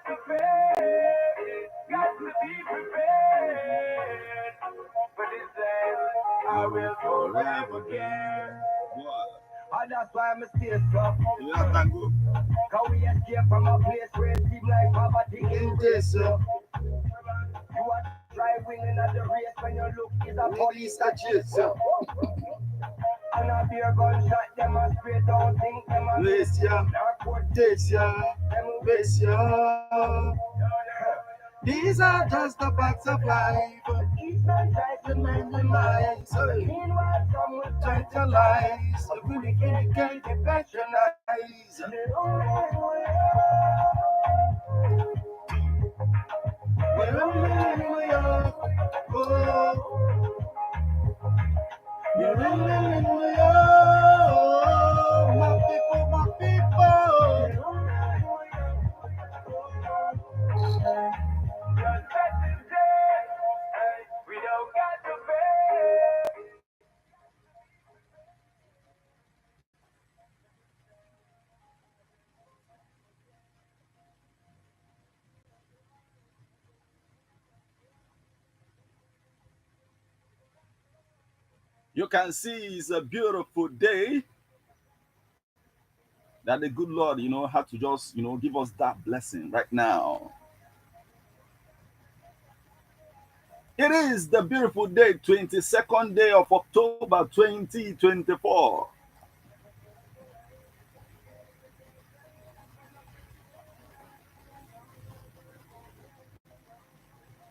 to pay. Got to be prepared. For this land, I will forever care. And that's why I'm still tough. Cause we escape from a place where it seems like poverty embrace you. You are try winning at the race when you look is a police that chase you. And a beer gunshot, them a spray, don't think them a Race ya, taste ya, race ya. These are just the facts of life. Each man tries to mend the minds. Meanwhile, some will tantalize. Really, really can't patronize. My people, my people. We don't got to pay. You can see it's a beautiful day that the good Lord, you know, had to just, you know, give us that blessing right now. It is the beautiful day, 22nd day of October 2024.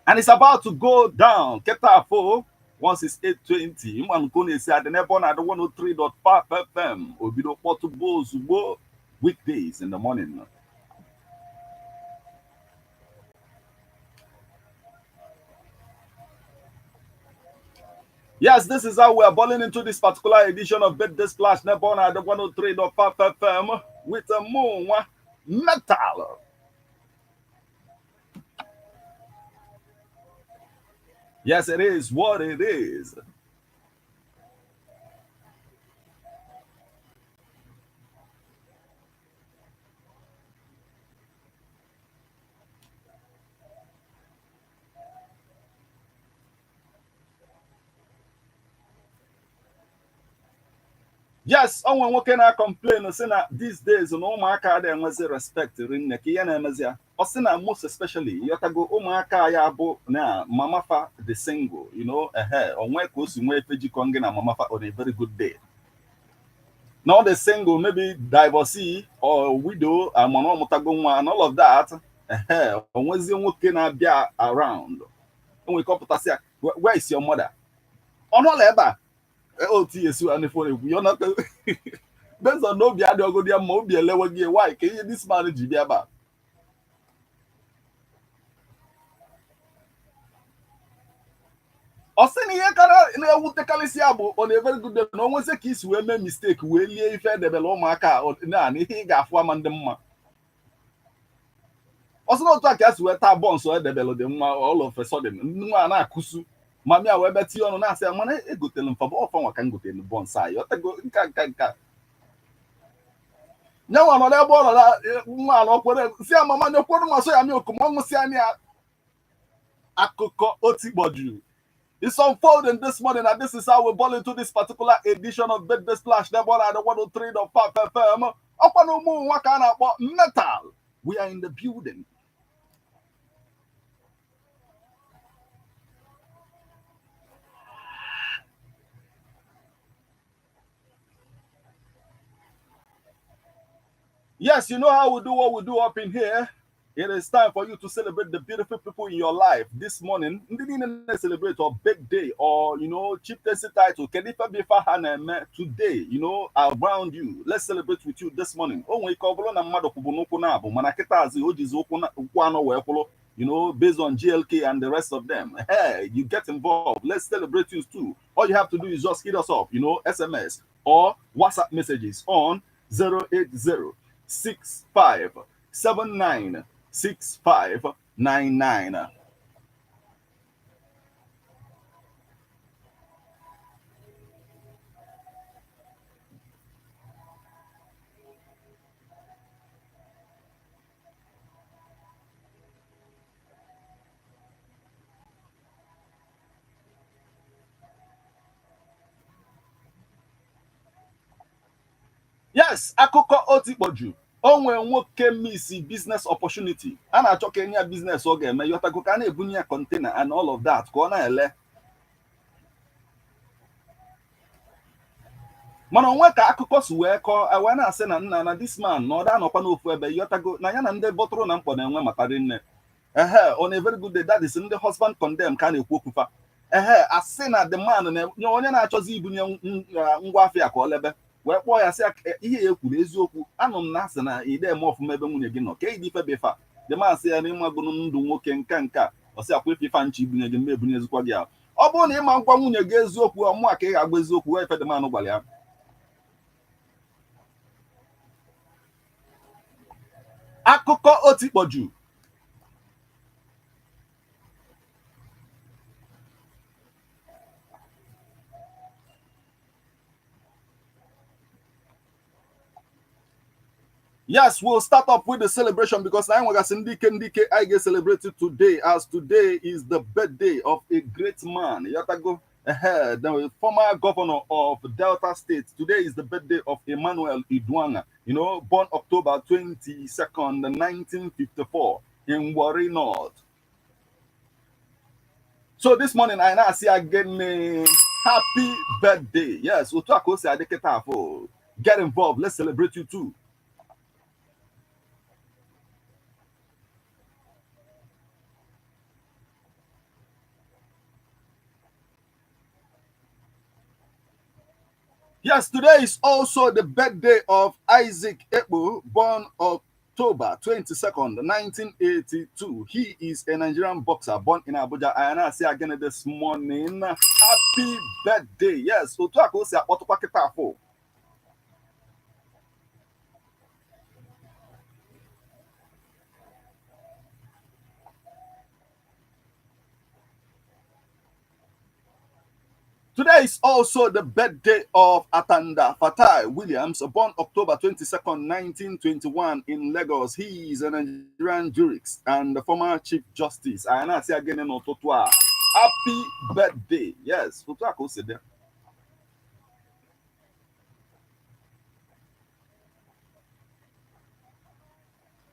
And it's about to go down. Ketafo, once it's 8:20, Mwankone is at the Nebon at 103.5 FM. Obido Portugal Zubo, weekdays in the morning. Yes, this is how we are balling into this particular edition of Birthday Splash Nebon at the 103.5 FM with a moon metal. Yes, it is what it is. Yes, onwe nwoke na-complain sị na these days na ụmụaka adịghị enwezi respect rinne ka ihe na-emezi ya. Ọ sị na most especially ịghọtago ụmụaka ya bụ na mama fa the single, you know, ehe, onwe ka o si nwee efe jikọ gị na mama fa on a very good day. Not the single, maybe divorcee or widow, mana ọ mụtago nwa and all of that. Ehe, onwezie nwoke na-abịa around. Onwe ka ọ pụtasị ya, where is your mother? Ọ nọla ebe a. Otu esi wa n'efo ekwu ya na based on obi adị ọgụ dị mma obi elewe gị why ka ihe this man ji bịa ebe a. Ọ sị na ihe kara na-ewutekarịsị ya bụ on a very good day na onwezi ka isi wee mee mistake wee lie ife edebere ụmụaka na ihe ị ga-afụ ama ndị mma. Ọ sị na otu a ka esi wee taa bọnsụ edebere dị mma all of a sudden nwa na-akụsu mami a wee bịa tinye ọnụ na-asị ya mana egotere m fabụ ọfa nwa ka m gotere bọnsụ anyị ọtago nka nka nka nyanwa nọ n'ebe ọ nọ na nwa ala ọkwere si ya mama nyekwere ma so ya mi oku ma ọ ṅụsị anya akụkọ otikpọjuru. It's unfolding this morning, and this is how we ball into this particular edition of Birthday Splash. Nebon at the 103.5 FM. Ọkwa na ụmụ nwa ka a na-akpọ metal. We are in the building. Yes, you know how we do what we do up in here. It is time for you to celebrate the beautiful people in your life this morning. Ndị niile na-celebrate or birthday or, you know, chieftaincy title, kedu ife bụ ife ha na-eme today, you know, around you. Let's celebrate with you this morning. O nwere ike ọ bụrụ na mmadụ kwụbụ n'ụkwụ na-abụ mana kịta azụ o jizi ụkwụ anọ wee kwụrụ, you know, based on GLK and the rest of them. Hey, you get involved. Let's celebrate you too. All you have to do is just hit us up, you know, SMS or WhatsApp messages on 080 65 79 6599. Yes, akụkọ otikpoju. O nwee nwoke miss business opportunity. A na-achọ ka enye ya business ọ ga-eme, yọtago, ka a na-ebunye ya container and all of that ka ọ na-ele. Mana onwe ka akụkọ si wee kọọ, wee na-asị na nna na this man na ọ da anọkwa n'ofu ebe, yọtago, na ya na ndị bọtụrụ na mkpọ na-enwe matari nne. Ehe, on a very good day, that is ndị husband condemn ka a na-ekwu okwu fa. Ehe, asị na the man na onye na-achọzi ibunye ngwa afịa ka ọ lebe, wee kpọọ ya sị ihe ya ekwuru eziokwu, anụ m na asị na ide eme ọfụma ebe nwunye gị nọ, ka ịdị ife befa. The man sị ya na ịmagụnụ ndụ nwoke nka nka, ọ sị akwa ife ife nchi ibunye gị mma ebunyezikwa gị ahụ. Ọ bụrụ na ịma ngwa nwunye gị eziokwu, ọmụa ka ị ga-agba eziokwu, wee ife the man gwara ya. Akụkọ otikpoju. Yes, we'll start up with the celebration because I want to ndike ndike I get celebrated today, as today is the birthday of a great man. Yatago, the former governor of Delta State. Today is the birthday of Emmanuel Iduana, born October 22nd, 1954 in Warri North. So this morning I now see again, happy birthday. Yes, get involved. Let's celebrate you too. Yes, today is also the birthday of Isaac Ekpo, born October 22nd, 1982. He is a Nigerian boxer born in Abuja. I and say again this morning, happy birthday. Yes, otu a ka o si akpọtụkwa kịta afọ. Today is also the birthday of Atanda Fatai Williams, born October 22nd, 1921 in Lagos. He is a Nigerian jurist and the former Chief Justice. I now say again in Ototwa. Happy birthday. Yes, otu a ka o si dị.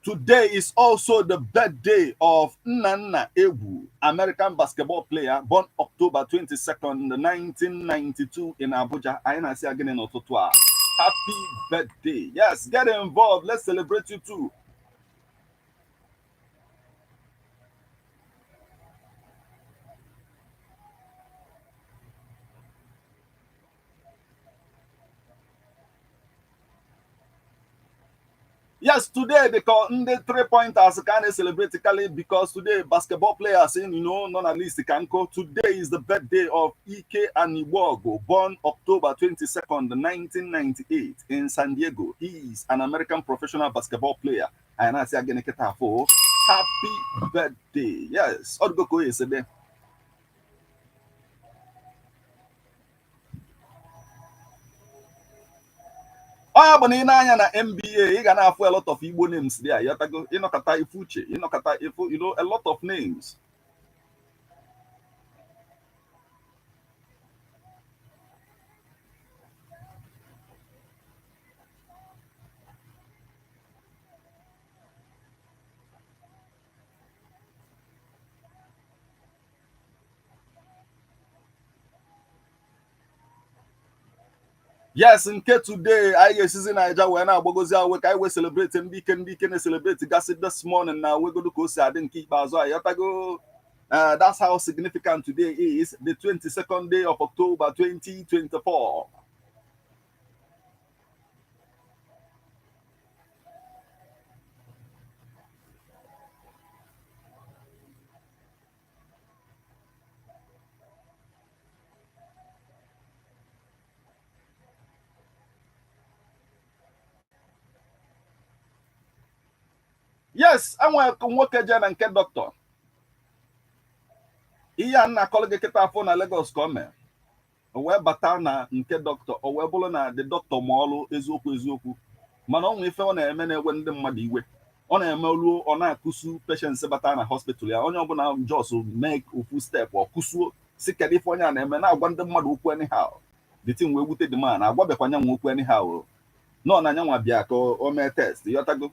Today is also the birthday of Nnanna Egwu, American basketball player, born October 22nd, 1992 in Abuja. I na say again in Ototwa. Happy birthday. Yes, get involved. Let's celebrate you too. Yes, today they call the 3 pointers can celebrate because today basketball players in none at least can go. Today is the birthday of Ike Anigbogu, born October 22nd, 1998 in San Diego. He is an American professional basketball player. And I say again, happy birthday. Yes, Odgoko is there. Ọ bụ na ị na-anya na NBA, ị ga na-afụ a lot of Igbo names there. Yọtago, ịnọkọta ifu Uche, ịnọkọta ifu, a lot of names. Yes, nke today anyị ga-esizi Naija wee na-agbagozi awe ka anyị wee celebrate ndị ike ndị ike na-celebrate gasị this morning na wegodo ka o si adị nke ikpeazụ a, yọtago. That's how significant today is, the 22nd day of October 2024. Yes, enwere nwoke jee na nke dọkịta. Ihe a na-akọrọ gị kịta afọ na Lagos ka o mee. O wee bata na nke dọkịta, o wee bụrụ na the dọkịta ma ọrụ eziokwu eziokwu, mana ọ nwee ife ọ na-eme na-ewe ndị mmadụ iwe. Ọ na-eme oluo, ọ na-akụsu patients bata na hospital ya, onye ọbụla jos mee ofu step ọ kụsuo, si kedu ife onye a na-eme, na-agwa ndị mmadụ okwu anyhow. The thing wee wute the man, agwabekwa nya nwe okwu anyhow. Nọ na nyanwa bịa ka o mee test, yọtago.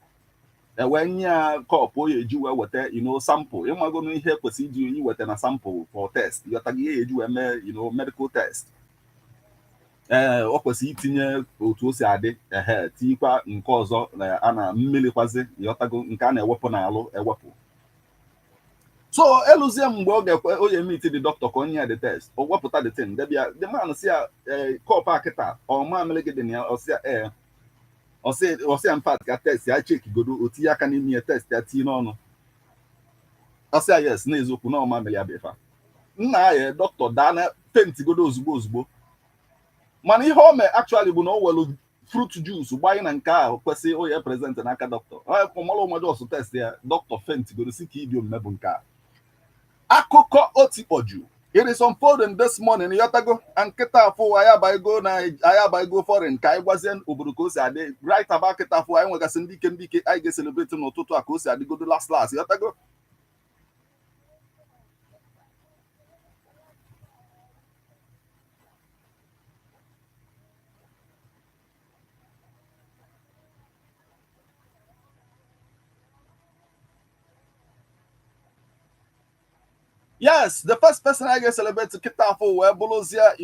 Ewee nye ya cup o eji wee weta sample. Ịmago na ihe kwesịrị iji iweta na sample for test, yọtago, ihe eji wee mee medical test. Ee, ọ kwesịrị itinye otu o si adị, ehe, tinyekwa nke ọzọ na a na mmiri kwazi, yọtago, nke a na-ewepụ n'alụ ewepụ. So eluzie mgbe ọ ga-ekwe onye meet the doctor ka onye ya the test, o wepụta the thing debia. The man si ya, ee, cup a kịta ọ mamịrị gị dị na ya? Ọ sị ya ee. Ọsị ya in fact ka test ya check godo. O tinye aka n'ime ya, test ya, tinye n'ọnụ. Ọsị ya yes, n'eziokwu na ọ mamịrị ya bụ ife a. Nna ya, dọkịta daa na faint godo ozugbo ozugbo. Mana ihe o mee actually bụ na o welu fruit juice gbanye na nke ahụ kwesị onye present n'aka dọkịta. Ọmalụ ụmụjọs test ya, dọkịta faint godo, si ka ịdị omume bụ nke a. Akụkọ otikpọju. It is unfolding this morning, yotago. And kịta afụ anyị abago na anyị abago foreign ka anyị gwazie obodo ka o si adị right about kịta afụ. Anyị nwegasị ndị ike, ndị ike anyị ga-celebrate n'ụtụtụ a ka o si adịgodo last last, yotago. Yes, the first person I get celebrate to kịta afọ wee bụrụzie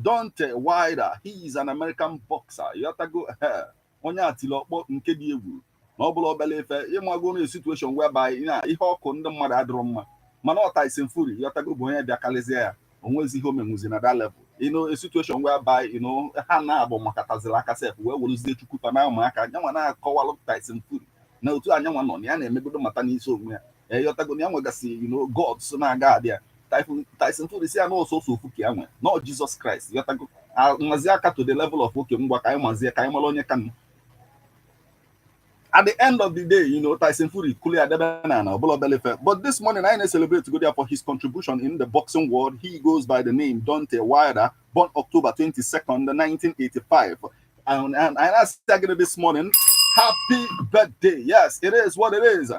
Deontay Wilder. He is an American boxer. Yotago, onye atili ọkpọ nke dị egwu na ọ bụla obele ife. Ịmago na situation whereby na ihe ọkụ ndị mmadụ adịrọ mma, mana ọ Tyson Fury, yotago, bụ onye bịakarịzie ya onwezi ihe omenwuzi na that level. A situation whereby ha na-abụ makataziri aka sef wee werezie chukwu pa na ụmụaka nyanwa na-akọwalụ Tyson Fury na otu anyanwa nọ na ya na-emegodo mata n'isi onwe ya, yotago, na ya nwegasị gods na-aga adị ya. Tyson Fury si ya na ọsọsọ ofu ka ya nwe nọ, Jesus Christ, yotago. Nwazi aka to the level of oke ngwa ka anyị mazie ka anyị mara onye ka nụ. At the end of the day, Tyson Fury kuli adebe na na ọbụla obele. But this morning, I celebrate to go there for his contribution in the boxing world. He goes by the name Deontay Wilder, born October 22nd, 1985. And I asked this morning, happy birthday. Yes, it is what it is.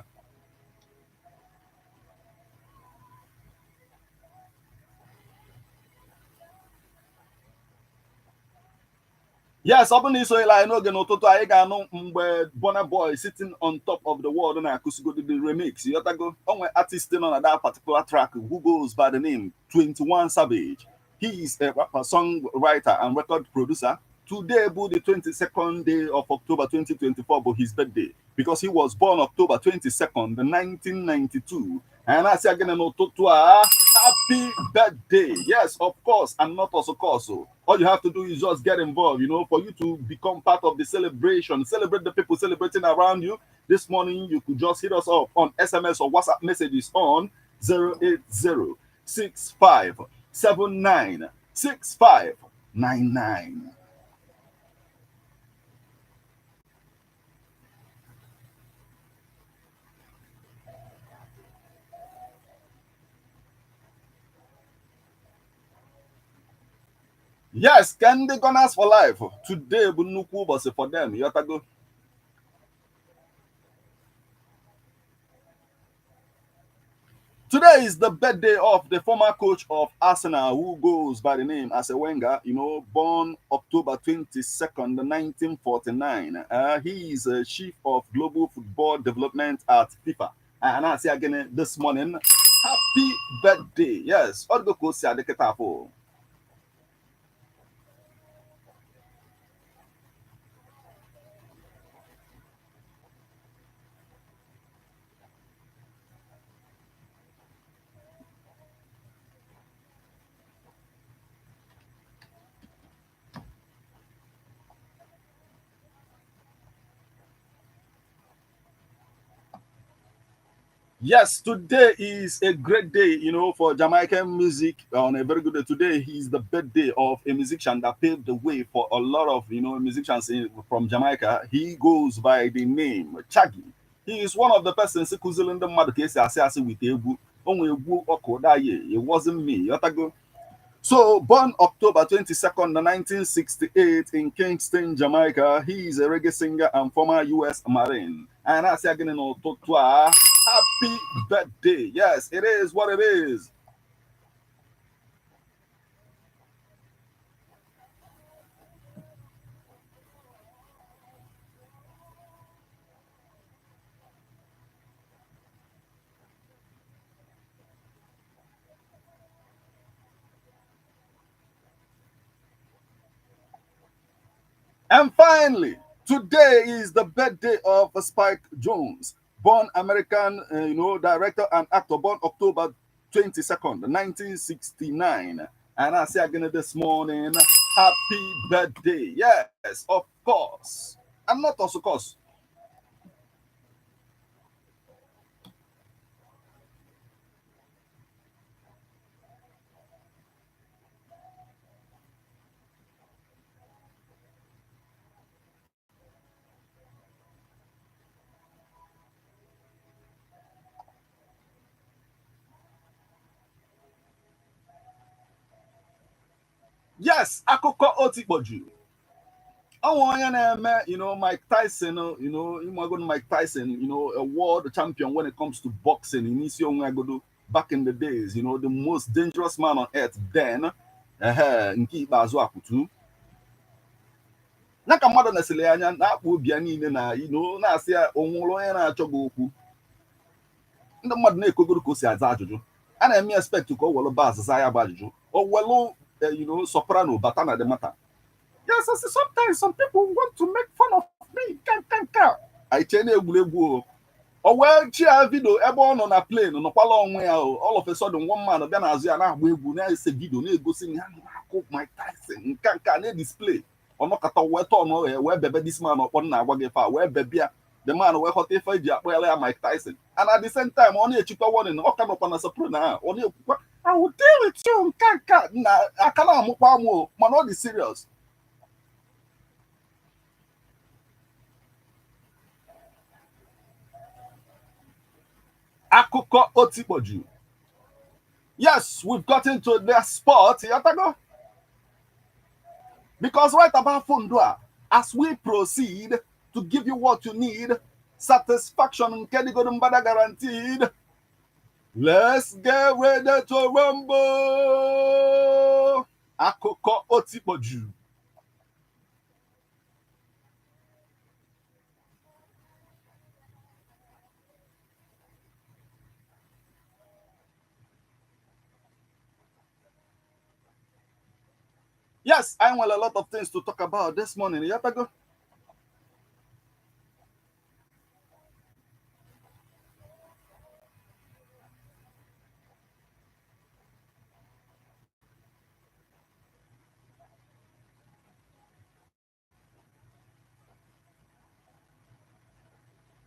Yes, ọ bụ na isonyela anyị n'oge n'ụtụtụ, anyị ga-anụ mgbe Burna Boy "Sitting on Top of the World" na-akụsigodo the remix, yotago. Onwe artist nọ na that particular track who goes by the name 21 Savage. He is a rapper, songwriter and record producer. Today bụ the 22nd day of October 2024 bụ his birthday because he was born October 22nd 1992. And I say again n'ụtụtụ a, happy birthday. Yes, of course, and not also course. All you have to do is just get involved, for you to become part of the celebration. Celebrate the people celebrating around you. This morning, you could just hit us up on SMS or WhatsApp messages on 080 65 79 65 99. Yes, Candy Gunners for life. Today bụ nnukwu ụbọchị for them. Yotago. Today is the birthday of the former coach of Arsenal, who goes by the name Arsene Wenger, born October 22nd, 1949. He is a chief of global football development at FIFA. And I say again this morning, happy birthday. Yes, Odgo Kosi Adeketafo. Yes, today is a great day, for Jamaican music. On a very good day. Today is the birthday of a musician that paved the way for a lot of, musicians from Jamaica. He goes by the name Shaggy. He is one of the persons kụziri ndị mmadụ ka esi asị asị with egwu. O nwere egwu ọkụ daye. It wasn't me. Yotago. So, born October 22nd, 1968 in Kingston, Jamaica, he is a reggae singer and former U.S. Marine. And I say again, n'ụtụtụ a, happy birthday. Yes, it is what it is. And finally, today is the birthday of Spike Jones, born American, director and actor, born October 22nd, 1969. And I say again this morning, happy birthday. Yes, of course. And not also course. Yes, akụkọ otikpoju. Ọnwa onye na-eme, Mike Tyson, ịmagodu Mike Tyson, a world champion when it comes to boxing in isi onwe agodo back in the days, the most dangerous man on earth then, ehe, nke ikpeazụ akwụtu. Ya ka mmadụ na-esili anya na-akpụ obi ya niile na, na-asị ya o nwụrụ onye na-achọ gị okwu. Ndị mmadụ na-ekogoro ka o si aza ajụjụ. A na-eme expect ka o welu ba azịza ya bụ ajụjụ. O welu soprano bata na the matter. Yes, I see sometimes some people want to make fun of me. Ka ka ka. Anyị chee na egwuregwu o. O wee chia video ebe ọ nọ na plane nọkwala onwe ya o. All of a sudden one man bịa n'azụ ya na-agba egwu na-ese video na-egosi na ya na-akụ Mike Tyson nka nka na-edisplay. Ọ nọkọta wee tọn ya wee bebe this man ọkpọ na-agwa gị fa wee bebe ya. The man wee ghọta ife eji akpọ ya Mike Tyson. And at the same time ọ na-echikwa warning ọ ka nọkwa na soprano ahụ ọ na-ekwukwa I will deal with you nka nka na aka na-amụkwa amụ o mana ọ dị serious. Akụkọ otikpoju. Yes, we've gotten to the spot. Yatago. Because right about Fundua, as we proceed to give you what you need, satisfaction nke dịgodu mbada guaranteed. Let's get ready to rumble. Akụkọ otikpoju. Yes, I want a lot of things to talk about this morning. Yatago.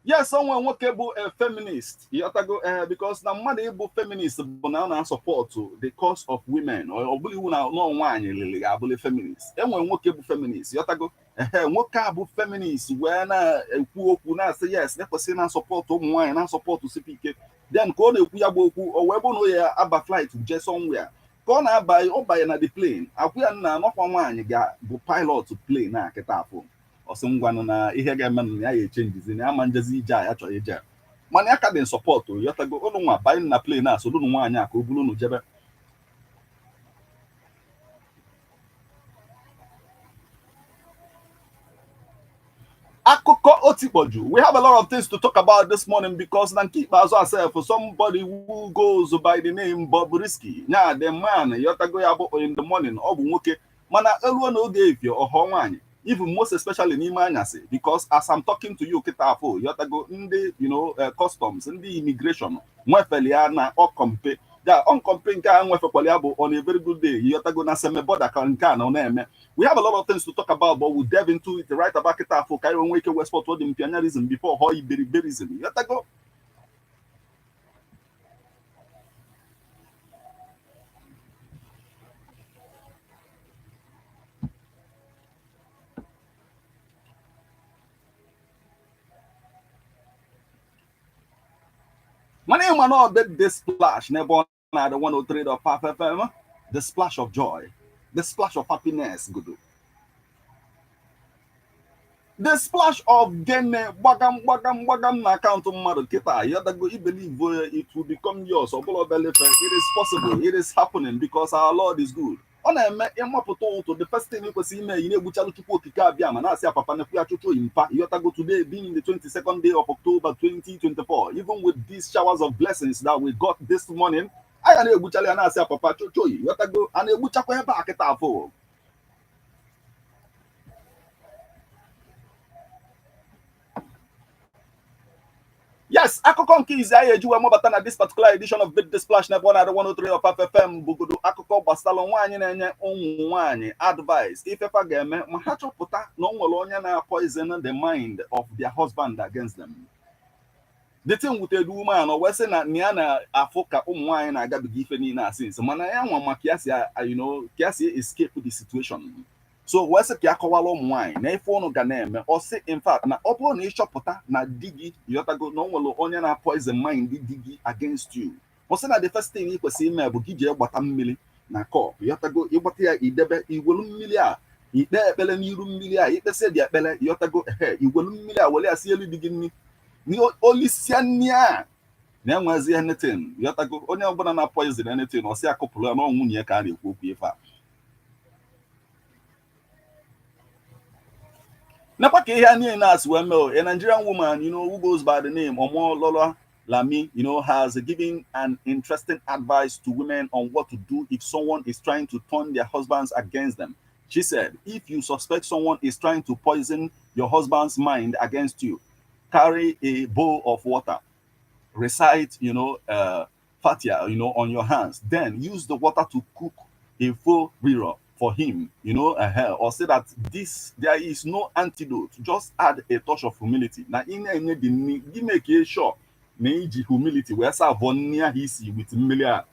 Yes, onwe nwoke bụ a feminist. Ịghọtago ee because na mmadụ ịbụ feminist bụ na ọ na-asọpọtụ the cause of women. Ọ bụrụ iwu na nọọ nwaanyị lili ga-abụli feminist. Enwe nwoke bụ feminist. Ịghọtago ehe nwoke a bụ feminist wee na-ekwu okwu na-asị yes na-ekwesịrị na-asọpọtụ ụmụ nwaanyị na-asọpọtụ sipụ ike. Then ka ọ na-ekwu ya bụ okwu o wee bụ na ya aba flight jee somewhere ka ọ na-aba ọ banye na the plane akwụ ya nna anọkwa nwaanyị ga-bụ pilot plane a kịta afọ. Ọsị ngwanụ na ihe ga-eme na ya ya echenjizi na ama njezi ije a ya chọrọ ije mana ya ka dị sọpọtụ yọtago ụnụ nwa banye na plane a soro ụnụ nwaanyị a ka o buru ụnụ jebe. Akụkọ otikpoju. We have a lot of things to talk about this morning because na nke ikpeazụ asef somebody who goes by the name Bobrisky nya the man yọtago ya bụ in the morning ọ bụ nwoke mana eluo n'oge efie ọhọ nwaanyị, even most especially n'ime anyasị, because as I'm talking to you kịta afọ yọtago ndị customs ndị immigration nwefeli ya na ọkọmpe ya ọnkọmpe nke a nwefekwala ya bụ on a very good day yọtago na seme border ka nke a na ọ na-eme. We have a lot of things to talk about, but we'll delve into it right about kịta afọ ka anyị nwee ike wee spot the mpianyarism before họ iberiberism yọtago. Mana ịma na ọ birthday splash n'ebe ọ na-adị 103.5 FM, the splash of joy, the splash of happiness godo, the splash of gene gbagam gbagam gbagam na akaụntụ mmadụ kịta yọtago. I believe it will become yours. Ọ bụla obele ife, it is possible, it is happening because our Lord is good. Ọ na-eme ịmapụta ụtụ the first thing ị kwesịrị ime ị na-egbuchalụ Chukwu okike abịa ma na-asị papa nekwu ya chụchụ mpa yọtago. Today being the 22nd day of October 2024, even with these showers of blessings that we got this morning, a ga na-egbuchalụ ya na-asị papa chụchụ yọtago. A na-egbuchakwa ebe a kịta afọ. Yes, akụkọ nke izi anyị eji wee mabata na this particular edition of Beat the Splash na ebe ọ na-adị 103.5 FM bụgodo akụkọ gbasara nwaanyị na-enye ụmụ nwaanyị advice ifefa ga-eme ma ha chọpụta na o nwere onye na-poison the mind of their husband against them. The thing with the woman o wee sị na ya na-afụ ka ụmụ nwaanyị na-agabiga ife niile asị nso, mana ya nwa maka ya si, ka ya si escape the situation. So wee sị ka ya kọwara ụmụ nwaanyị na ife ụnụ ga na-eme. Ọ sị, in fact, na ọ bụrụ na ịchọpụta na di gị, yọtago, na o nwere onye na-poison mind di gị against you, ọ sị na the first thing ị kwesịrị ime bụ gị jee gbata mmiri na cup, yọtago, ịgbata ya, idebe, iwelu mmiri a, ikpe ekpere n'iru mmiri a, ikpesị dị ekpere, yọtago, ehe, iwelu mmiri a were ya sie elu di gị nri, olisia nri a na-enwezi anything, yọtago, onye ọbụla na poison anything, ọ sị akụpụrụ ya na nwunye ka a na-ekwu okwu ife a. Nekwa ka ihe a niile asị wee mee. A Nigerian woman who goes by the name Omolola Lami has given an interesting advice to women on what to do if someone is trying to turn their husbands against them. She said, "If you suspect someone is trying to poison your husband's mind against you, carry a bowl of water, recite Fatia on your hands, then use the water to cook efo riro for him or say that this there is no antidote, just add a touch of humility." Na ị na-enye dị nni gị, make sure na iji humility wee serve nni ahụ isi with mmiri a.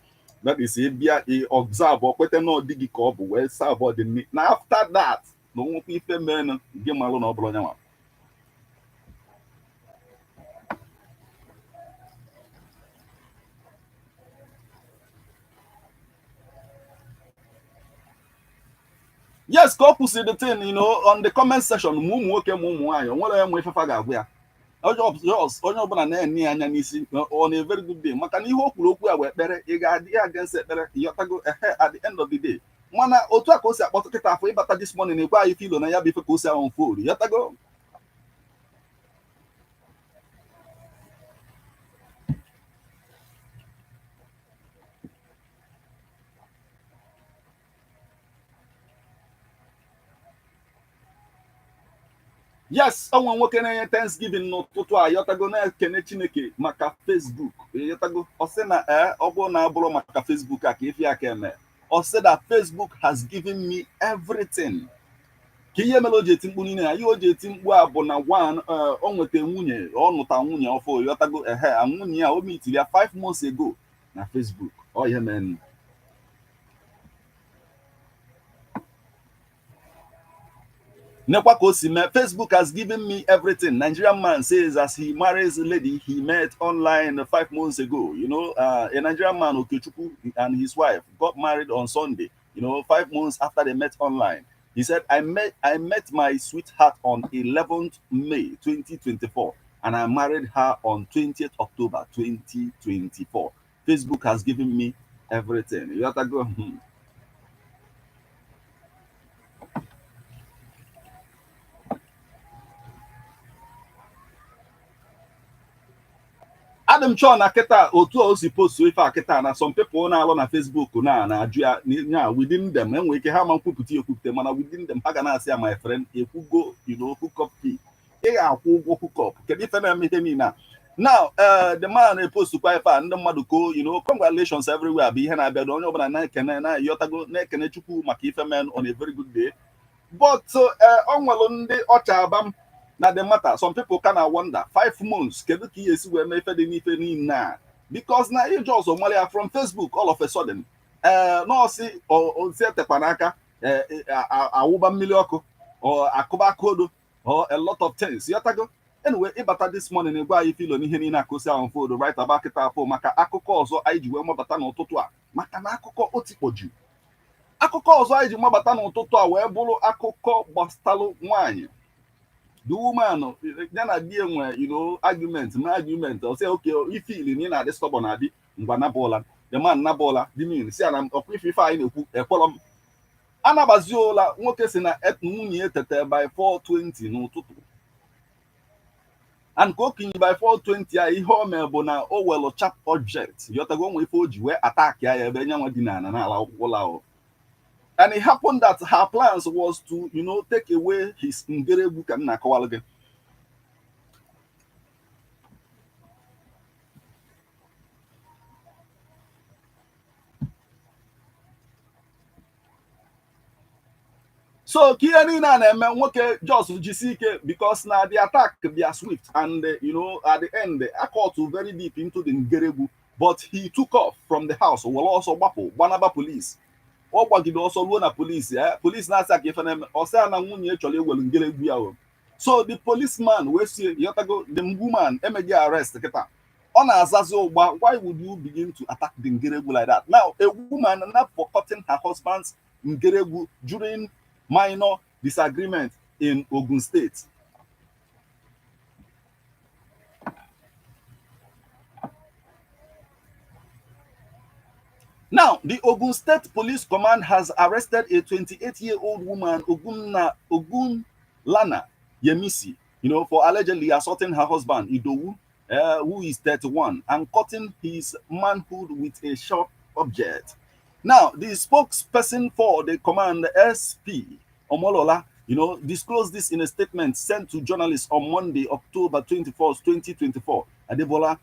That is, ịbịa ị observe ọ kweta na ọ dị gị ka ọ bụ wee serve dị nni, na after that na onwekwa ife menụ gị, malụ na ọ bụrụ onye nwa. Yes, ka ọ kwụsịrị the thing on the comment section, ma ụmụ nwoke ma ụmụ nwaanyị, o nwere onye nwe ifefa ga-agwa ya. Onye ọbụla na-ene ya anya n'isi on a very good day, maka na ihe o kwuru okwu ya bụ ekpere. Ị ga-adị ya against ekpere, ịghọtago? Ehe, at the end of the day, mana otu a ka o si akpọtụ kịta afọ ịbata this morning na-ekwe anyị filo na ya bụ ife ka o si ahụ unfold, ịghọtago? Yes, onwe nwoke na-enye thanksgiving n'ụtụtụ a, yọtago, na-ekene Chineke maka Facebook, yọtago. Ọ sị na ee, ọ bụrụ na abụrụ maka Facebook a ka ife ya ka eme. Ọ sị that "Facebook has given me everything." Ka ihe mere o ji eti mkpu niile ya, ihe o ji eti mkpu a bụ na one, o nweta nwunye, ọ nụta nwunye ọfụ, yọtago, ehe, nwunye ya o mitiri ya 5 months ago na Facebook. Ọ ihe mere. Nekwa ka o si mee. "Facebook has given me everything," Nigerian man says as he marries lady he met online 5 months ago. A Nigerian man, Okechukwu, and his wife got married on Sunday 5 months after they met online. He said, I met my sweetheart on 11th May 2024 and I married her on 20th October 2024. Facebook has given me everything." You have to go. Adị m chọọ na kịta otu o si post ife a kịta na some people na-alụ na Facebook na na-ajụ ya nya within them. Enwere ike ha ma nkwupụta ekwupụta, mana within them ha ga na-asị ya, "My friend, ekwugo hookup fee, ị ga-akwụ ụgwọ hookup. Kedu ife na-eme ihe niile a?" Now, the man na-epostukwa ife a, ndị mmadụ ko congratulations everywhere bụ ihe na-abịa. Onye ọbụla na-ekene, na-ayọtago, na-ekene Chukwu maka ife men on a very good day. But ọ nwere ndị ọcha aba m na the matter. Some people can wonder, 5 months, kedu ka ihe esi wee mee ife dị n'ife niile a? Because na ije ọzọ mara ya from Facebook all of a sudden, ee, nọọsị osi etekwa n'aka awụba mmiri ọkụ or akụba akodo or a lot of things, yọtago. Anyway, ịbata this morning, egwe anyị filo n'ihe niile akụsi ahụ fodo right about kịta afọ, maka akụkọ ọzọ anyị ji wee mabata n'ụtụtụ a, maka na akụkọ otikpoju. Akụkọ ọzọ anyị ji mabata n'ụtụtụ a wee bụrụ akụkọ gbasalụ nwaanyị. The woman ya na di enwe argument na argument. Ọ sị, "Okay, ifili na ị na-adị stubborn, adị ngwa, nabụla." The man nabụla di min si na ọkwa ife ife anyị na-ekwu ekwelọ m anabazi ụla. Nwoke si na nwunye etete by 4:20 n'ụtụtụ, and ka okenye by 4:20 a, ihe o mee bụ na o welu sharp object, yọtago, onwe ife o ji wee attack ya ebe nyanwa dị n'ala n'ala ụlọ ahụ. And it happened that her plans was to take away his ngeregwu ka m na-akọwalụ gị. So ka ihe niile a na-eme, nwoke just jisi ike, because na the attack bịa swift and at the end a cut very deep into the ngeregwu, but he took off from the house, were ọsọ gbapụ gbanaba police. Ọ gbagide ọsọ ruo na police, police na-asị ka ife na-eme, ọ sị ya na nwunye chọrọ iwelu ngeregwu ya o. So the policeman wee sie yọtago the woman emeghị arrest. Kịta ọ na-azazi ụgba, why would you begin to attack the ngeregwu like that? Now, a woman not for cutting her husband's ngeregwu during minor disagreement in Ogun State. Now, the Ogun State Police Command has arrested a 28-year-old woman, Ogun Lana Yemisi, for allegedly assaulting her husband, Idowu, who is 31, and cutting his manhood with a sharp object. Now, the spokesperson for the command, SP Omolola, disclosed this in a statement sent to journalists on Monday, October 21st, 2024. Adebowale,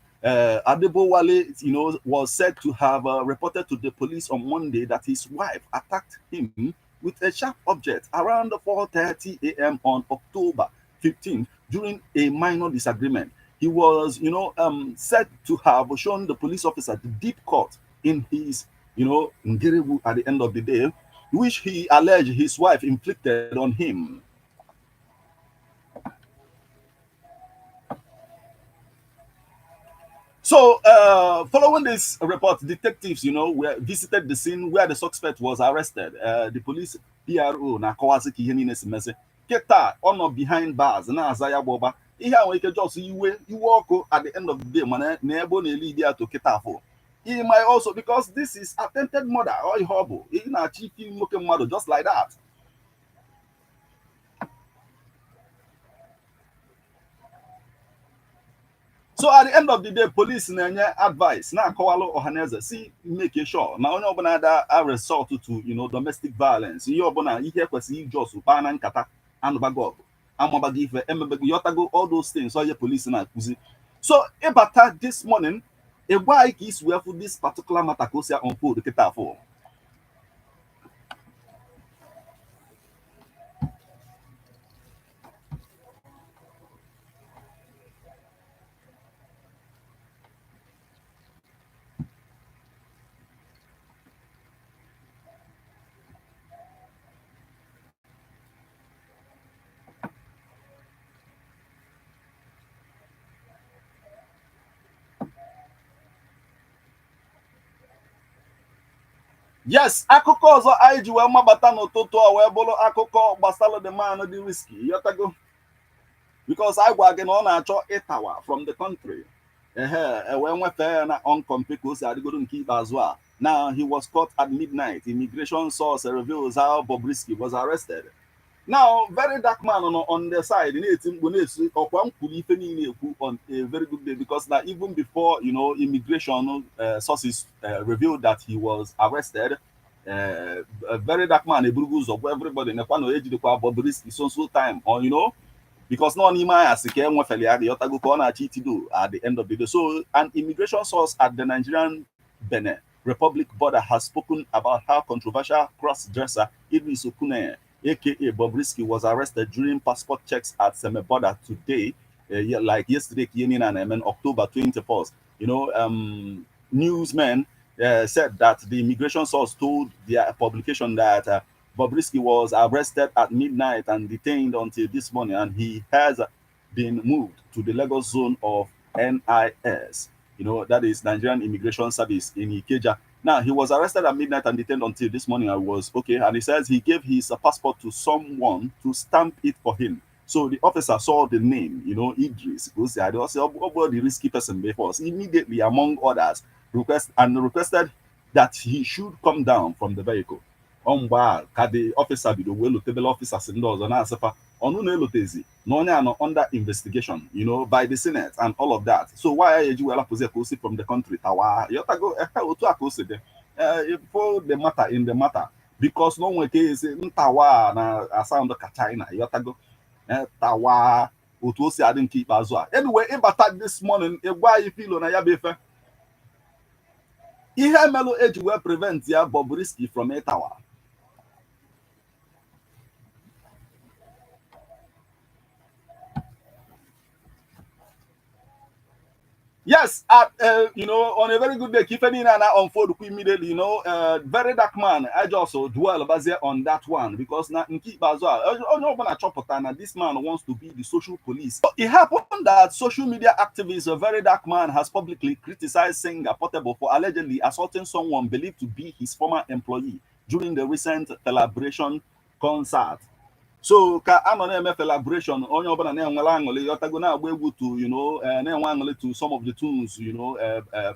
was said to have reported to the police on Monday that his wife attacked him with a sharp object around 4:30 a.m. on October 15th during a minor disagreement. He was said to have shown the police officer the deep cut in his ngerebu at the end of the day, which he alleged his wife inflicted on him. So, following this report, detectives, were visited the scene where the suspect was arrested. The police PRO na-akọwazi ka ihe niile si mezi. Kịta ọ nọ behind bars na-aza ya gbọba ihe a nwere ike just iwe iwe ọkụ at the end of the day, mana na ebe ọ na-eli idi atọ kịta afọ. He might also, because this is attempted murder or ihe ọ bụ ị na-achọ ike nwoke mmadụ just like that. So at the end of the day, police na-enye advice, na-akọwalụ ọhaneze si make sure na onye ọbụla da a resort to domestic violence, ihe ọbụla ihe kwesịrị ijos kpaa na nkata, anụbago ọgụ, amabago ife emebego, yọtago, all those things onye police na-akụzi. So ịbata this morning, ịgwa anyị ka isi wee fụ this particular matter ka o si unfold kịta afọ. Yes, akụkọ ọzọ anyị ji wee mabata n'ụtụtụ a wee bụrụ akụkọ gbasara the man dị risky, yọtago, because anyị gwa gị na ọ na-achọ ịtawa from the country, ehe, wee nwefee ya na uncompe ka o si adịgodo nke ikpeazụ a. Now, he was caught at midnight. Immigration source reveals how Bobrisky was arrested. Now, Very Dark Man nọ on the side na-eti mkpu na-esi ọkwa m kwuru ife niile ekwu on a very good day, because na even before immigration sources revealed that he was arrested, a Very Dark Man eburugo ụzọ gwa everybody nekwa na ejidekwa Bobrisky so so time or because nọ n'ime anyasị ka e nwefere ya, yọtago, ka ọ na-achọ itido at the end of the day. So an immigration source at the Nigerian Benin Republic border has spoken about how controversial cross-dresser Idris Okuneye, aka Bobrisky, was arrested during passport checks at Seme border today, yeah, like yesterday, and October 21st. Newsmen said that the immigration source told their publication that Bobrisky was arrested at midnight and detained until this morning, and he has been moved to the Lagos zone of NIS. That is Nigerian Immigration Service in Ikeja. Now, he was arrested at midnight and detained until this morning. I was okay. And he says he gave his passport to someone to stamp it for him. So the officer saw the name, Idris. I also the risky person before. Immediately, among others, requested that he should come down from the vehicle. Ọ ka the officer bido wee lotebele officers ndị ọzọ na-asịfa ọnụ na-elotezi na onye anọ under investigation by the Senate and all of that. So why ya eji wee lapụzi ka o si from the country tawa, yọtago, ehe, otu a ka o si dị for the matter in the matter, because na o nwere ka esi ntawa na asound ka China, yọtago, tawa otu o si adị nke ikpeazụ a. Anyway, ịbata this morning, ịgwa anyị filo na ya bụ ife ihe melụ eji wee prevent ya Bobrisky from ịtawa. Yes, at, on a very good day, ife niile na unfold immediately, very dark man, I just dwell bazie on that one because na nke ikpeazụ a onye ọbụla chọpụta na this man wants to be the social police. So it happened that social media activist, a very dark man, has publicly criticized singer Portable for allegedly assaulting someone believed to be his former employee during the recent celebration concert. So ka a nọ na-eme celebration, onye ọbụla na-enwere aṅụrị, yọtago, na-agba egwu to na-enwe aṅụrị to some of the tunes,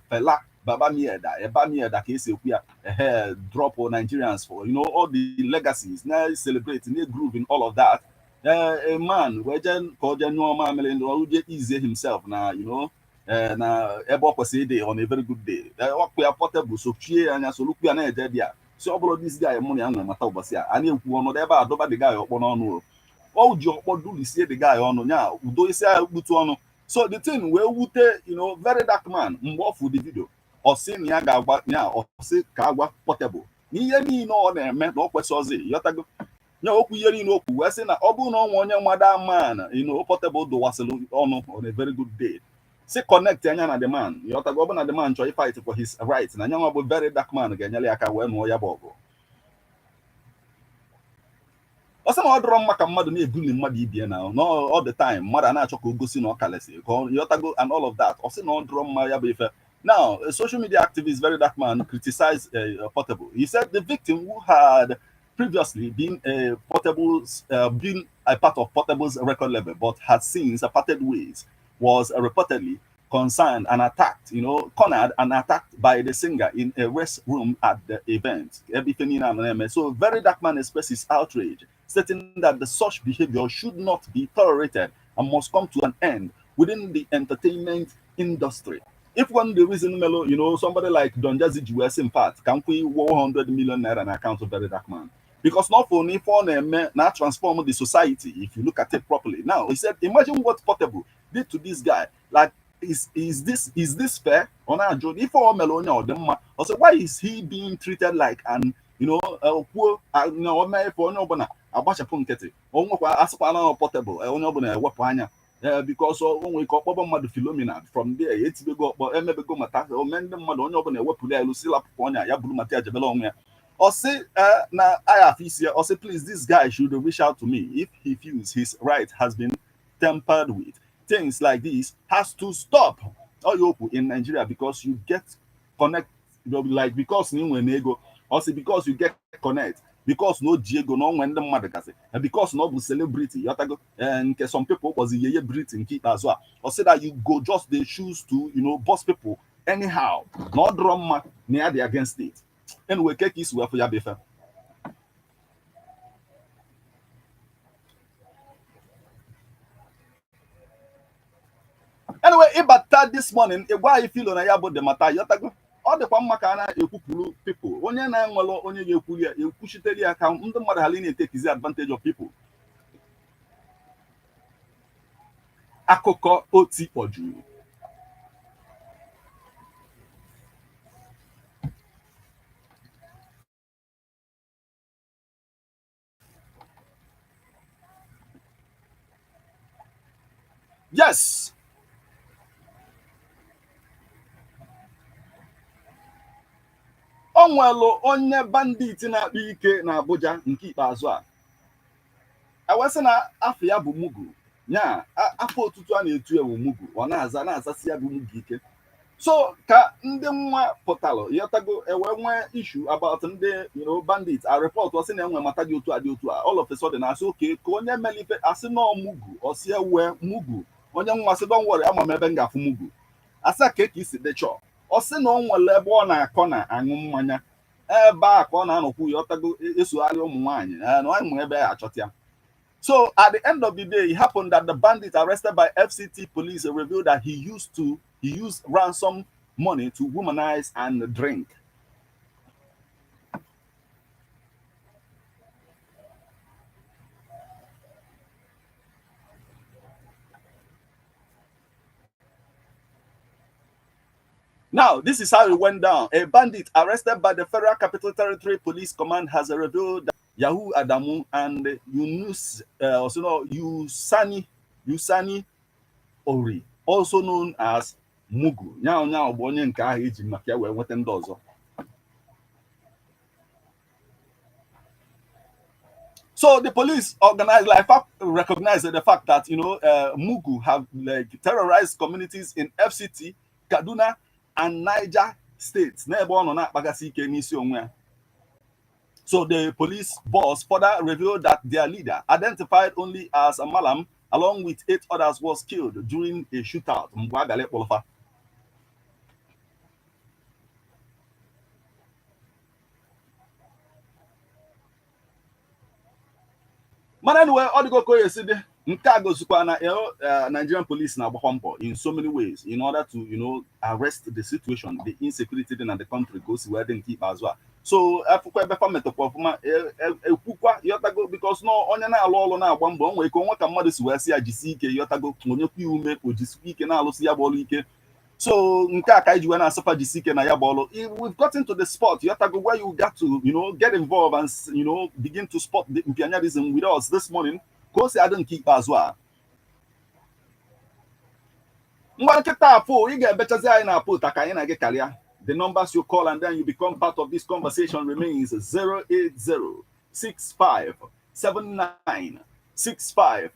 Fela Baba Mieda Eba Mieda ka esi ekwu ya, ehe, drop Nigerians for all the legacies, na celebrate, na groove in all of that. A man wee jee ka ọ jee nyụọ mamịrị, ọ jee ease himself na na ebe ọ kwesịrị ịdị on a very good day. Ọkpụ ya Portable sochie ya anya, solukwu ya na-eje dị ya si ọ bụrụ this guy mụ na ya nwere mata ụbọchị a a na-ekwu ọnọdụ ebe a dọba the guy ọkpọ n'ọnụ. O o ji ọkpọ dulisie the guy ọnụ nya udo isi ya kputu ọnụ. So the thing wee wute very dark man. Mgbe ọ fụ the video, ọ sị na ya ga-agwa ya, ọ sị ka agwa Portable na ihe niile ọ na-eme na ọ kwesị ọzọ, yọtago nya okwu ihe niile okwu wee sị na ọ bụrụ na ọ nwe onye nwada man Portable dụwasịrị ọnụ on a very good day, si connect anya na the man, yọtago, ọ bụ na the man chọrọ fight for his right, na nyanwa bụ very dark man ga-enyere ya aka wee nụọ ya bụ ọgụ. Ọ sị na ọ dịrọ mma ka mmadụ na-ebuli mmadụ ibie na no all the time, mmadụ a na-achọ ka o gosi na ọ kalịsị ka ọ yọtago and all of that. Ọ sị na ọ dịrọ mma ya bụ ife. Now, a social media activist, very dark man, criticized Portable. He said the victim, who had previously been a part of Portable's record label, but had since parted ways, was reportedly concerned and attacked, cornered and attacked by the singer in a restroom at the event. So, very dark man expressed his outrage, stating that the such behavior should not be tolerated and must come to an end within the entertainment industry. If one the reason Melo, somebody like Don Jazzy ji wee sị, in fact, can we 100 million naira na account of very dark man? Because not for only for now transform the society if you look at it properly. Now he said, imagine what Portable did to this guy. Like, is this fair? Ọ na-ajụ ife o mere onye ọ dị mma. Ọ sị, why is he being treated like an kwuo na o mee ife, onye ọbụla agbachapụ nkịtị? O nwekwa asịkwa na Portable, onye ọbụla ewepụ anya because o nwere ike ọkpọbọ mmadụ Philomena, from there etibego ọkpọ emebego mata ome ndị mmadụ, onye ọbụla ewepụrụ ya elu si lapụpụ ọnya ya buru mata ya jebere onwe ya. Ọ sị na aya afọ isi ya. Ọ sị, please, this guy should reach out to me if he feels his right has been tampered with. Things like this has to stop. Ọ ya okwu in Nigeria, because you get connect, like because na ị nwere ego. Ọ sị because you get connect, because na o ji ego na onwe ndị mmadụ gasị, and because na ọ bụ celebrity, yọtago, nke some people kpọzi yeye briti nke ikpeazụ a. Ọ sị that you go just dey choose to boss people anyhow, na ọ dịrọ mma, na ya dị against it. Anyway, ke ka isi wee fụ ya bụ ife? Anyway, ịbata this morning, ịgwa anyị filo na ya bụ the matter, yọtago. Ọ dịkwa mma ka a na-ekwupụrụ people onye na-enwelụ onye ga-ekwuri ya, ekwuchitere ya, ka ndị mmadụ ghara ị na-etekizi advantage of people. Akụkọ oti kpọjuru. Yes, o nwelụ onye bandit na-akpa ike na Abuja nke ikpeazụ a, ewesị na afọ ya bụ Mugu nya afọ otutu a na-etu ewu Mugu, ọ na-aza na-azasị ya bụ Mugu ike. So ka ndị nwa pụtalụ, yọtago, ewe nwee issue about ndị bandit a report. Ọsị na enwe mata dị otu a dị otu a. All of a sudden, asị oke ka onye melife, asị nọ Mugu. Ọsị ewe Mugu, onye nwa sị, don't worry, ama m ebe m ga-afụ Mugu. Asị ka ka isi dị chọọ. Ọ sị na o nwere ebe ọ na-akọ na aṅụ mmanya, ebe a ka ọ na-anọkwu, yọtago, esogharị ụmụ nwaanyị na ọ nwe ebe ya achọta ya. So at the end of the day, it happened that the bandit arrested by FCT police revealed that he used ransom money to womanize and drink. Now, this is how it went down. A bandit arrested by the Federal Capital Territory Police Command has revealed that Yahoo Adamu and Yunus, also known Yusani Ori, also known as Mugu nyaụ nyaụ bụ onye nke ahụ eji maka ya wee nweta ndị ọzọ. So the police organized, like, recognized the fact that Mugu have like terrorized communities in FCT, Kaduna, and Niger states. N'ebe ọ nọ na-akpagasị ike n'isi onwe ya. So the police boss further revealed that their leader, identified only as a Malam, along with eight others, was killed during a shootout. Mgbe a gara ịkpọlọfa. Mana anyway, ọ dịgo ka o esi dị. Nke a gosikwa na Nigerian police na-agbakwa mbọ in so many ways in order to arrest the situation, the insecurity dị na the country, ka o si wee dị nke ikpeazụ a. So afụkwa ebe fa metụkwa ọfụma, ekwukwa yọtago, because na onye na-alụ ọrụ na-agba mbọ, o nwere ike onwe ka mmadụ si wee sị ya jisi ike, yọtago, onyekwa ya ume, o jisikwa ike na-alụsị ya bụ ọrụ ike. So nke a ka anyị ji wee na-asịfa jisi ike na ya bụ ọrụ. We've gotten to the spot, yọtago, where you got to get involved and begin to spot the mpianyarism with us this morning, ka o si adị nke ikpeazụ a. Ngwa, nkịta afọ ị ga-ebechazi anyị na apụ ka anyị na gị karịa. The numbers you call and then you become part of this conversation remains 080 65 79 65.